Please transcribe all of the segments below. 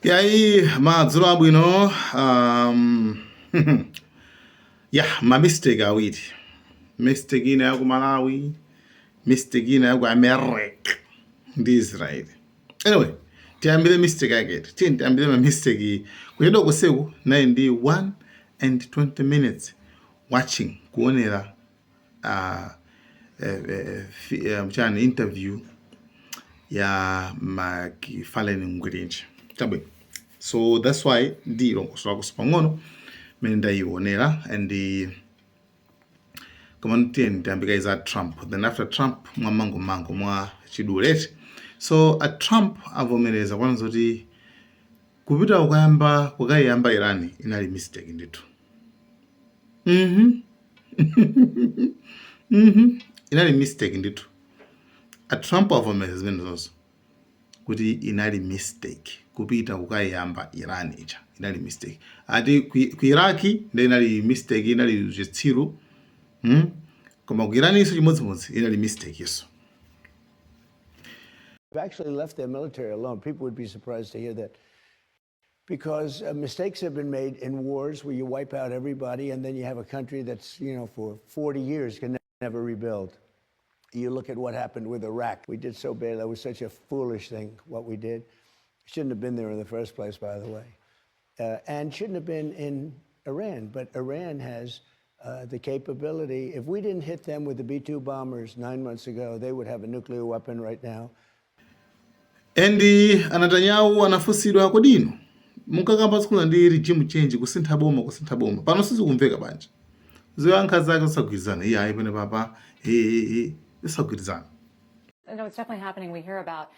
Yayi, madzulo abwino. Ya, ma mistake awiri, mistake ina yaku Malawi, mistake ina yaku America ndi Israel. Anyway, tiyambire mistake yake, tiye tiyambire ma mistake. Kuchedwa kuseku nayi ndi 1 and 20 minutes watching, kuonera chani, interview ya Macfarlane Ngwirinji. Chabwino, so that's why ndilongosolako pang'ono mene ndayionera. And koma tiye ndiyambika za Trump, then after Trump mwa mangomango mwa chiduleti. So a Trump avomereza kwanza kuti kupita kukayamba, kukayiyamba Iran inali mistake ndithu. Inali mistake ndithu. A Trump avomereza zimene zonse kuti inali mistake kupita kukayiyamba Iran ija, inali mistake. Ati ku Iraki ndi inali mistake, inali chitsiru, Koma ku Iran iso chimodzimodzi inali mistake iso. Actually left their military alone. People would be surprised to hear that. Because mistakes have been made in wars where you wipe out everybody and then you have a country that's, for 40 years can never rebuild. You look at what happened with Iraq. We did so bad. That was such a foolish thing, what we did. Shouldn't have been there in the first place, by the way. And shouldn't have been in Iran. But Iran has the capability. If we didn't hit them with the B 2 bombers 9 months ago, they would have a nuclear weapon right now. And a Netanyahu anafunsidwa, kodi inu munkakamba zikula ndi regime change, kusintha boma, kusintha boma, pano sizikumveka banja? Zoyankha zake zisagwirizana. Iye ayi, pene papa zisagwirizana. No, it's definitely happening. We hear about.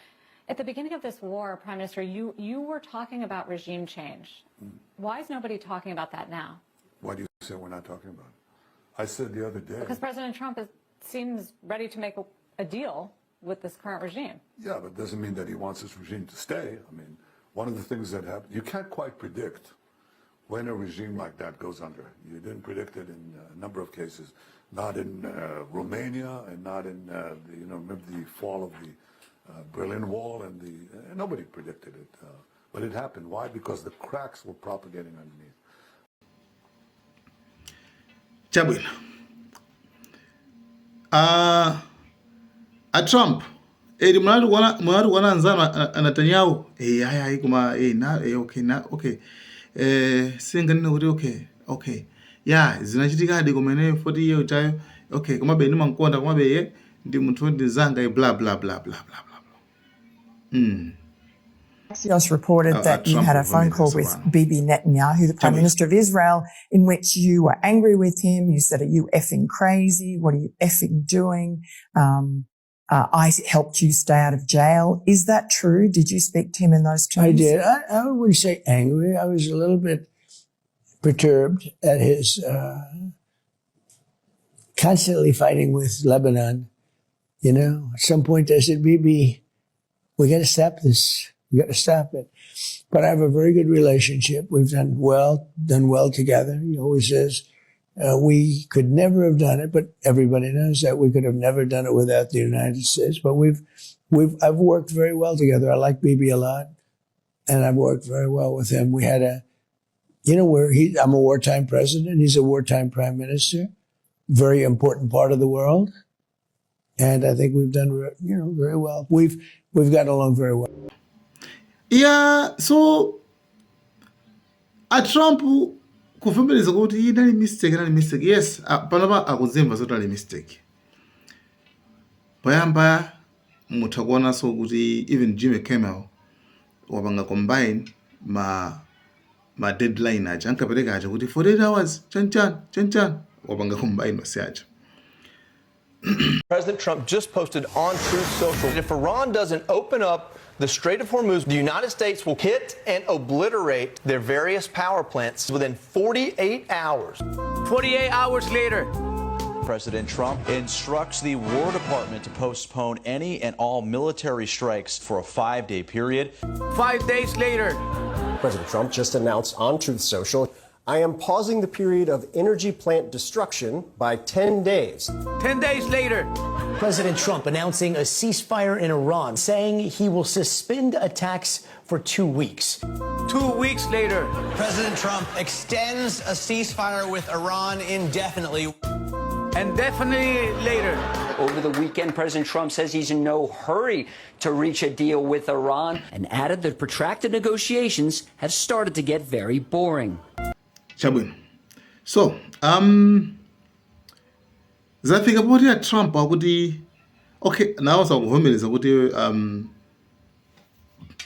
At the beginning of this war, Prime Minister, you were talking about regime change. Why is nobody talking about that now? Why do you say we're not talking about it? I said the other day. Because President Trump seems ready to make a deal with this current regime. Yeah, but it doesn't mean that he wants this regime to stay. I mean, one of the things that happened, you can't quite predict when a regime like that goes under. You didn't predict it in a number of cases, not in Romania and not in, remember the fall of the Berlin Wall and nobody predicted it. But it happened. Why? Because the cracks were propagating underneath. Chabwino, a Trump eri munati kuona anzanu a Netanyahu, ayi ayi, koma na okay, na okay, singanene kuti okay, ya, zinachitikadi, koma ine foti iye uchayo, okay, komabe ndimankonda, komabe iye ndi munthu woti ndizanga, bla bla bla bla bla bla. Axios reported that you Trump had a phone call with Bibi Netanyahu, the Prime me. Minister of Israel, in which you were angry with him. You said, "Are you effing crazy? What are you effing doing? I helped you stay out of jail." Is that true? Did you speak to him in those terms? I did. I wouldn't say angry. I was a little bit perturbed at his constantly fighting with Lebanon. At some point I said, "Bibi, we got to stop this. We got to stop it." But I have a very good relationship. We've done well together. He always says we could never have done it, but everybody knows that we could have never done it without the United States. But I've worked very well together. I like Bibi a lot, and I've worked very well with him. We had a, you know, where he, I'm a wartime president. He's a wartime prime minister. Very important part of the world. And I think we've done very well. We've gotten along very well. Yeah, so a Trump kuvomereza kuti inali mistake, inali mistake, yes. Panopa akuzimva zoti ali mistake. Poyamba mutha kuonanso kuti even Jimmy Kimmel wapanga combine ma deadline aja ankapereka aja kuti 48 hours, chanchan chanchan, wapanga combine onse aja. President Trump just posted on Truth Social that if Iran doesn't open up the Strait of Hormuz, the United States will hit and obliterate their various power plants within 48 hours. 48 hours later, President Trump instructs the War Department to postpone any and all military strikes for a 5-day period. 5 days later, President Trump just announced on Truth Social, "I am pausing the period of energy plant destruction by 10 days." 10 days later, President Trump announcing a ceasefire in Iran, saying he will suspend attacks for for 2 weeks. 2 weeks later. President Trump extends a ceasefire with Iran indefinitely. And definitely later. Over the weekend, President Trump says he's in no hurry to reach a deal with Iran and added that protracted negotiations have started to get very boring. Chabwino, so zafika poti a Trump akuti okay, nawo sakuvomereza kuti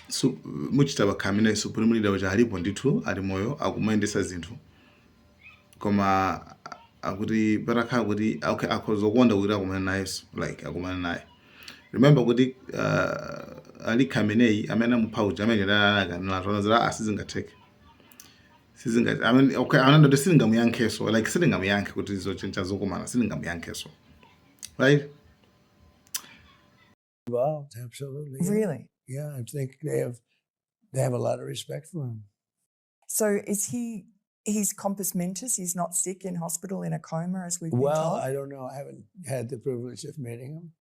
Mojtaba Khamenei, supreme leader uja, alipo ndithu, ali moyo, akumayendesa zinthu, koma akuti patakhala kuti okay, akhoza kukonda kuti akumane nayenso, like akumane naye. Remember kuti Ali Khamenei amene amupha uja, amene anakanena asizingatheke, sizinga, I mean, okay, anandoti silingamuyankheso, like silingamuyankhe kuti zochencha zokumana silingamuyankheso, right? Involved, absolutely. Yeah. Really? Yeah, I think they have a lot of respect for him. So is he? He's compos mentis. He's not sick in hospital in a coma, as we've been Well, told. I don't know. I haven't had the privilege of meeting him,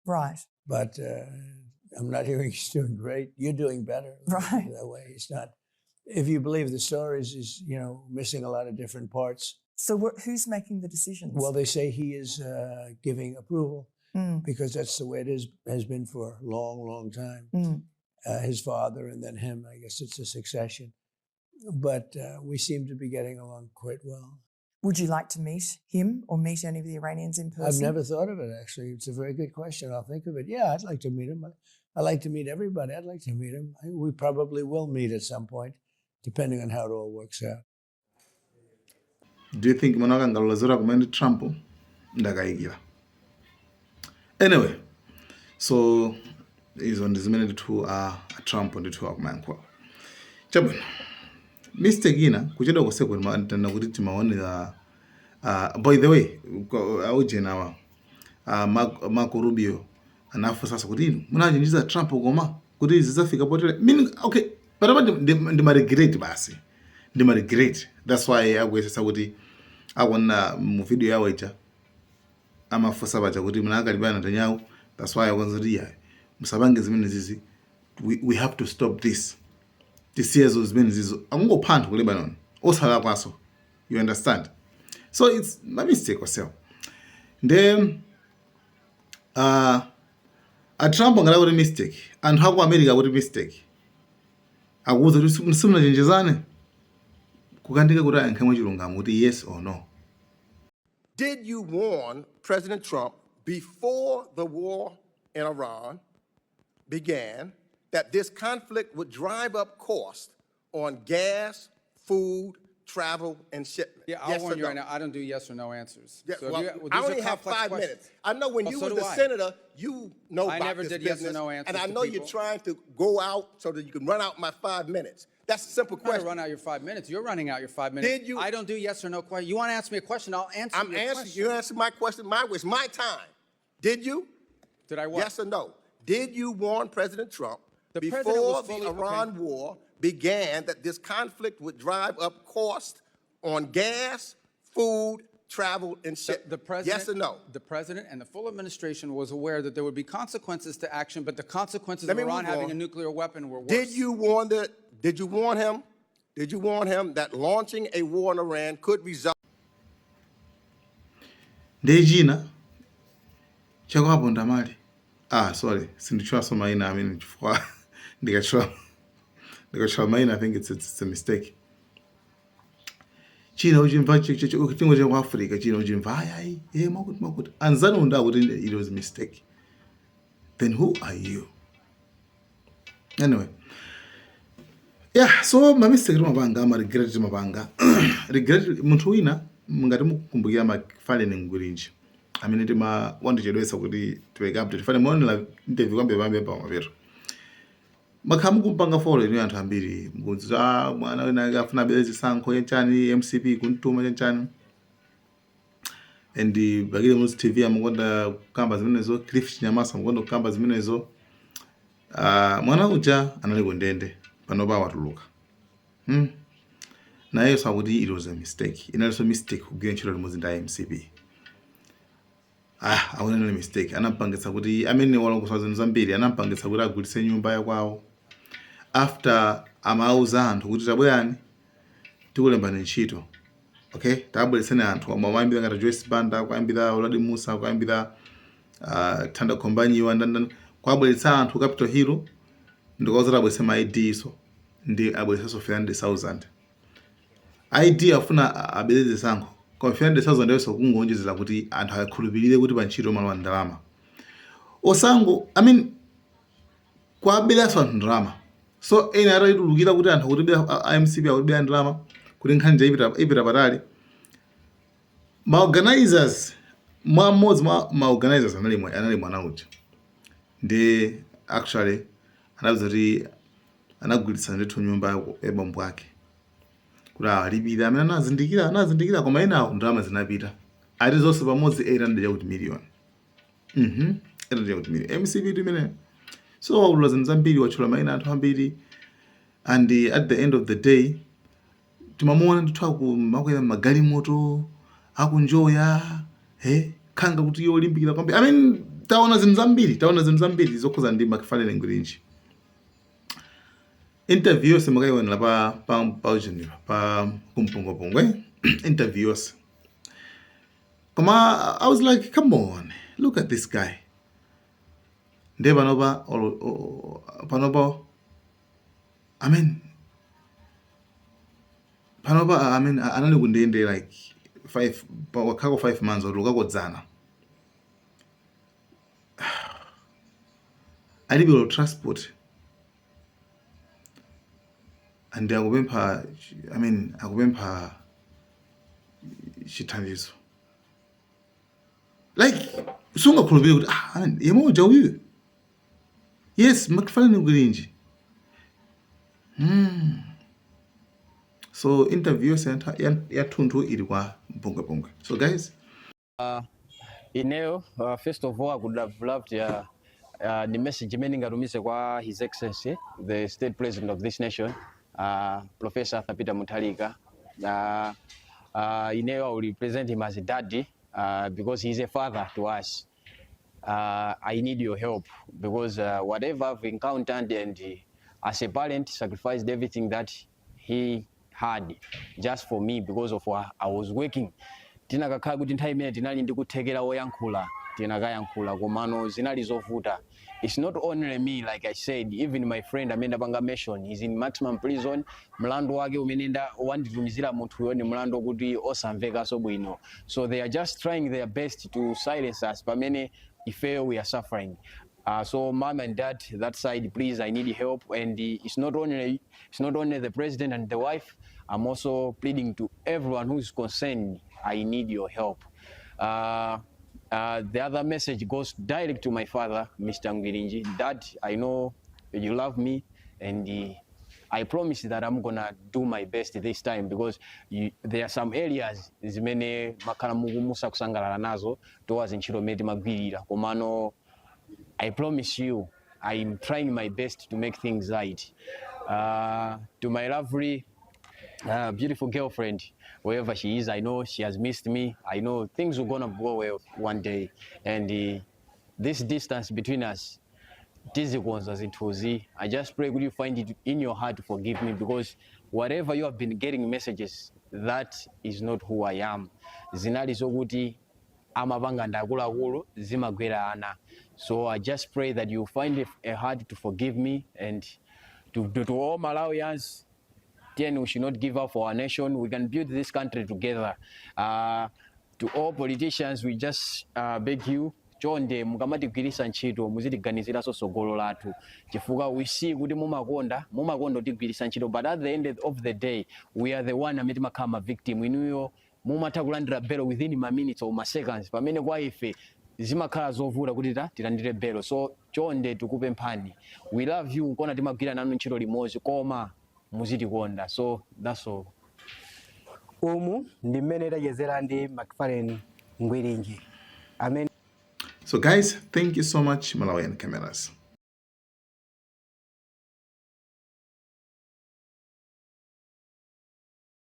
but I'm not hearing he's doing great. You're doing better. Let me put it that way. He's not. If you believe the stories, he's missing a lot of different parts. So who's making the decisions? Well, they say he is giving approval because that's the way it is has been for a long, long time. His father and then him. I guess it's a succession. But we seem to be getting along quite well. Would you like to meet him or meet any of the Iranians in person? I've never thought of it, actually. It's a very good question. I'll think of it. Yeah, I'd like to meet him. I like to meet everybody. I'd like to meet him. We probably will meet at some point, depending on how it all works out. Do you think mwana akangalola zoti akumane ndi Trump? Ndakayikira. Anyway, so izo ndi zimene ndithu a Trump ndithu akumayankhula. Chabwino, mistake ina kuchedwa koseko tanda kuti timaonera. By the way, aujenawa Marco Rubio anafunsanso kuti inu munachenjeza Trump koma kuti zidzafika potere, meaning okay, patapa ndima regret basi, ndima regret. That's why akuyesesa kuti akuona mu video yawo ija amafunsa paja kuti munakalimbana Netanyahu. That's why akuonza kuti iya, musapange zimene zizi, we have to stop this, tisiyezo zimene zizo, akungopha anthu ku Lebanon osalakwaso, you understand? So it's my mistake osewa nde a Trump angala kuti mistake, anthu aku America kuti mistake, akuwuza kuti simunachenjezane, kukandika kuti ayankhe mwachilungamo kuti yes or no. Did you warn President Trump before the war in Iran began that this conflict would drive up costs on gas, food, travel, and shipment? Yeah, I'll Yes warn or you no? right now, I don't do yes or no answers. Yeah, So if well, well, I these are only have complex 5 questions. minutes. I know when Well, you so was do the I. senator, you know I about never this did yes or business, no answers and I to know you're people. trying to go out so that you can run out my 5 minutes. That's a simple I'm trying to question. run out your 5 minutes. You're running out your 5 minutes. Did you- I don't do yes or no questions. You want to ask me a question? I'll answer I'm your answering. question. You answered my question. My it's my time. Did you? Did I what? Yes or no? Did you warn President Trump The president before was the fully- Iran okay. war began that this conflict would drive up cost on gas, food, travel, and shipment? The president, Yes or no? The president and the full administration was aware that there would be consequences to action, but the consequences Let of me Iran move having on. a nuclear weapon were worse. Did you warn the? Did you warn him? Did you warn him that launching a war in Iran could result Ndiye china chakwaponda mali, ah, sorry, sinditchulaso mayina amene chifukwa ndikatchula mayina, I think it's a mistake. China uchimva chingwe cha ku Africa, china uchimva ayi ayi eh makuti makuti anzanu ndakuti it was a mistake, then who are you? Anyway, yeah, so ma mistake timapanga, ama regret timapanga regret. Munthu wina, ngati mukukumbukira Mafaleni Ngwirinji amene tima wandichedwetsa kuti tiweke update fane muonera interview kwambe pambe pa mapeto, makhala mukumpanga follow inu anthu ambiri, mukudziwa ah, mwana wina ake afuna abere zisankho chanchani, MCP kuntuma chanchani, and Bakili Muluzi TV amakonda kukamba zimenezo, Cliff Chinyamasa amakonda kukamba zimenezo. Mwana uja anali kundende, panopa watuluka. Nayenso akuti it was a mistake, inalinso mistake kugwira ntchito limodzi ndi MCP. Ah, akuti inali mistake, anampangitsa kuti amene walongosola zinthu zambiri, anampangitsa kuti agulitse nyumba yakwawo. After amauza anthu kuti tabwerani, tikulembani ntchito, okay, tabweretseni anthu omwe amayambira ngati Joyce Banda, kuyambira Uladi Musa, kuyambira Thanda Khombanyiwa, ndandani, kuabweretsa anthu Capitol Hill ndikuwauza abweretse ma ID, so ndi abweretsenso 300,000 ID. Afuna abere zisankho, koma 300,000 yonse kungonjezera kuti anthu akhulupirire kuti pa ntchito malowa ndalama. Osango, I mean, kwaberanso anthu ndalama. So ena atayitulukira kuti anthu akutibera, a MCP akutibera ndalama, kuti nkhani ipita patali, ma organizers, mwa mmodzi mwa ma organizers anali mwana uja, ndi actually anapeza kuti anagulitsa ndithu nyumba ya bambo ake kuti alipire. Amene anazindikira anazindikira, koma enawo ndalama zinapita. Ati zonse pamodzi 800 chakuti million, 800 chakuti million. MCP imene. So waulula zinthu zambiri, watchula mayina anthu ambiri, and at the end of the day timamuona ndithu akumakwera magalimoto, akunjoya, he khanga kuti iye olimbikira kwambiri. I mean, taona zinthu zambiri, taona zinthu zambiri zokhuza ndi Macfarlane Ngwirinji. Interview yonse makayionera pa ujenipa, pa kumpungwepungwe, interview yonse. Koma I was like, "Come on, look at this guy." Ndiye panopa panopa, I mean, panopa, I mean, anali kundende like 5, wakhako 5 months oti ukakodzana, alibe lo transport and akupempha, I mean, akupempha chithandizo. Like, sungakhulupirire kuti, ah, I mean, yemwe uja uyu, yes, Macfarlane Ngwirinji. So interview yonse yathunthu ili kwa mpungwepungwe. So guys, Ineyo, first of all, I could have loved the message imene ingatumize kwa His Excellency, the State President of this nation, Professor Arthur Peter Mutharika. Ineyo, I will represent him as a daddy because he's a father to us. I need your help because whatever I've encountered and as a parent sacrificed everything that he had just for me because of what I was working. Tinakakhala kuti nthawi imene tinali ndi kuthekera woyankhula, tinakayankhula, komano zinali zovuta. It's not only me, like I said, even my friend amene ndapanga mention is in maximum prison. Mlandu wake umene nda wanditumizira munthuyo ni mlandu kuti osamvekanso bwino, so they are just trying their best to silence us pamene ifeyo we are suffering. So mom and dad, that side, please, I need help. And it's not only the president and the wife. I'm also pleading to everyone who is concerned. I need your help. The other message goes direct to my father, Mr. Ngwirinji. Dad, I know you love me, and I promise that I'm gonna do my best this time because there are some areas zimene makhala musakusangalala nazo towards ntchito imene timagwirira, komano I promise you, I'm trying my best to make things right. To my lovely, beautiful girlfriend, wherever she is, I know she has missed me. I know things are gonna go well one day. And this distance between us, tizikonza zinthuzi. I just pray could you find it in your heart to forgive me because whatever you have been getting messages, that is not who I am. Zinali zokuti amapanga ndi akuluakulu, zimagwera ana. So I just pray that you find a heart to forgive me. And to all Malawians, then we should not give up for our nation. We can build this country together. To all politicians, we just beg you, chonde, mukamatigwiritsa ntchito muzitiganiziranso tsogolo lathu, chifukwa we see kuti mumakonda kutigwiritsa ntchito, but at the end of the day we are the one amene timakhala ma victim. Inuyo mumatha kulandira bail within ma minutes or ma seconds, pamene kwa ife zimakhala zovuta kuti tilandire bail. So chonde tikupemphani, we love you, nkona timagwira nanu ntchito limodzi, koma muzitikonda. So that's all. Umu ndi mmene tachezera ndi Macfarlane Ngwirinji amene So guys, thank you so much, Malawian Cameras.